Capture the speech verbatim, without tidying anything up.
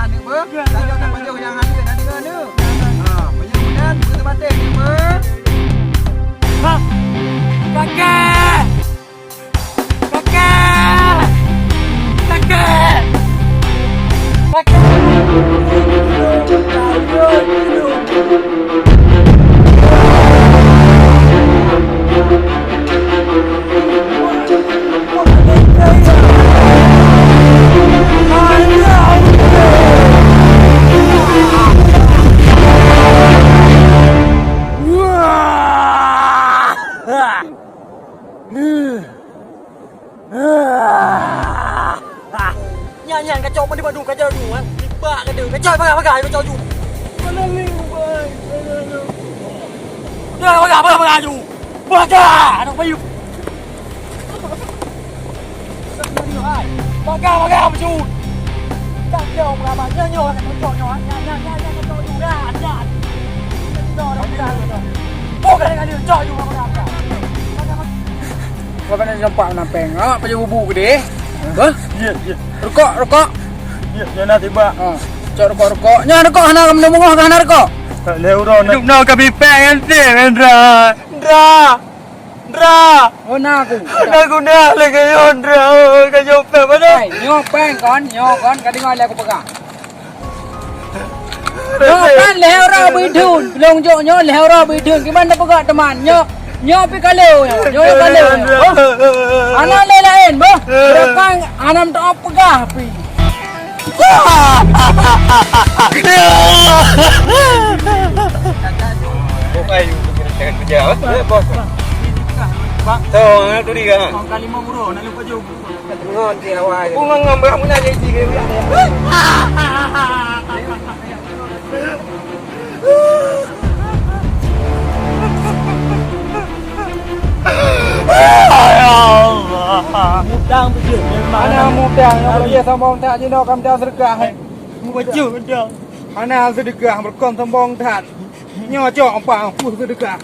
Aneuk beuh, tanyoe tapajoh nyang aneuk, aneuk, aneuk. Ha, meunyoe meunan, beuteubatéh aneuk beuh. Hah? Kakek! Kakek! Kakek! Kakek! Nyan, nyan, kacok mandum-mandum, kacok ju, eh. Nibak ka tu. Kacok, pagai, pagai, kacok ju. Dah, pagai, pagai, pagai ju. Pagai, anak bayu. Pagai, pagai, baju. Tak jauh, pagai, pagai. Nyan, nyan, kacok ju. Nyan, nyan, nyan, kacok ju. Dah, dah. Kacok, dah, dah. Pagai, pagai, kacok ju, pagai, pagai. Pagai, pagai. Kau kena nampak menang peng. Awak pakai bubu gede. Hah? Ya, ya. Rukok, rukok. Ya, ya, nak tiba. Ha. Cok rukok, rukok. Nyan rukok hana kamu nemu, hana rukok. Tak leh uroe nak. Hidup nak kami peng ente, Indra. Indra. Indra. Oh, nak aku. Nak guna lagi, Indra. Oh, kau jawab peng mana? Hai, nyoe peng kon, nyoe kon, ka dengar leh aku pegang. Nyoe kan lhèe uroe bidun, lôn jok nyoe lhèe uroe bidun, kiban tapeugah teuma nyoe, nyoe pi kalo nyoe, nyoe kalo nyoe. Hana lé laén boh, rakan hana meutuah peugah pi. Bukai, bukai kerja, eh, bos. Bang, tu dia. Bang, kali lima puluh, nak lupa jom. Ngon ti awai. Ku ngon ngam bak muna jadi dia. Ya Allah. Mutang beujeuet memang. Hana mutang, nyang beujeuet sombong that jinoe kam da seudeukah. Beujeuet dah. Hana seudeukah, beureukom sombong that. Nyoe cok pang, puih seudeukah.